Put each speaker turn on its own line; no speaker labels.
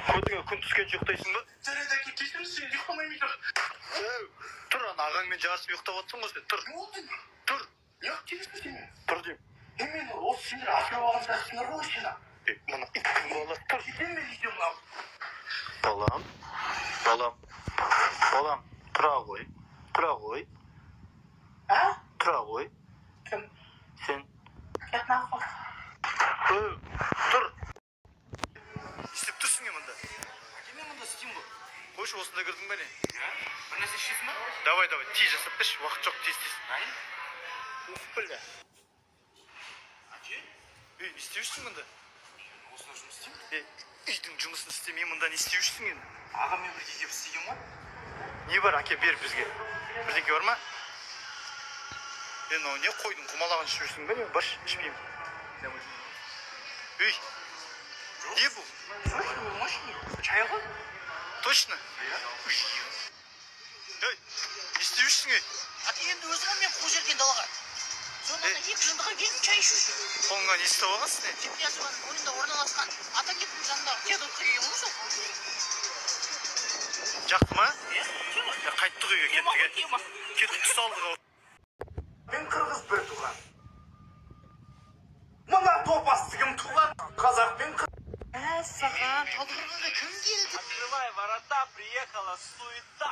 Көзіңе күн түскенше ұйықтайсың ба?
Жарайды, әке, кешіріңізші, енді ұйықтамаймын үйде.
Тұр, ана ағаңмен жарысып ұйықтап жатрсың ғой сен. Тұр.
Не болды?
Тұр.
Неғып келесің сен?
Тұр деймін.
Е, мен осы сендер асырап алған сияқтысыңдар ғой сені.
Ей, мына иттің баласы, тұр.
Кетемін мен үйден мынау.
Балам, балам, балам, тұра ғой, тұра ғой.
А?
Тұра ғой.
Кім?
Сен.
Кет нахуй.
Ө, тұр. Не істеп тұрсың е мында?
Әке, мен мында істеймін ғой.
Қойшы, осында кірдің бе, не?
Иә. Бір нәрсе ішесің ба?
Давай, давай, тез жасап берші, уақыт жоқ, тез, тез.
Дайын.
Уф, бля.
Әке.
Ей, не істеп жүрсің мында?
Мен осында жұмыс істеймін.
Ей, үйдің жұмысын істемей, мында не істеп жүрсің енді?
Ағаммен бірге келіп істеген ғой.
Не бар, әке, бер бізге. Бірдеңке бар ма? Е, мынау не, қойдың құмалағын ішіп жүрсің бе, не? Баршы, ішпеймін. Ей, не бұл?
Чай ғой.
Точно? Ей, не істеп жүрсің, ей?
Әке, енді өзі ғой, мен қуып жіберген далаға. Сонда ана екі жындыға келдім чай ішу үшін.
Қолыңа не ұстап алғансың, ей?
Тимирязеваның бойында орналасқан Атакеттің жанындағы Теодотқа келген ғой сол.
Жақты ма?
Иә, тема.
Е, қайттық үйге,
Тема ғой,
кеттік, е.
тема.
Кеттік, түс алдық ау.
Мен қырғыз бір туған. Мына топасты кім туған? Қазақ пен
Мәссаған, Талдықорғанға кім келді?
Открывай ворота, приехала суета.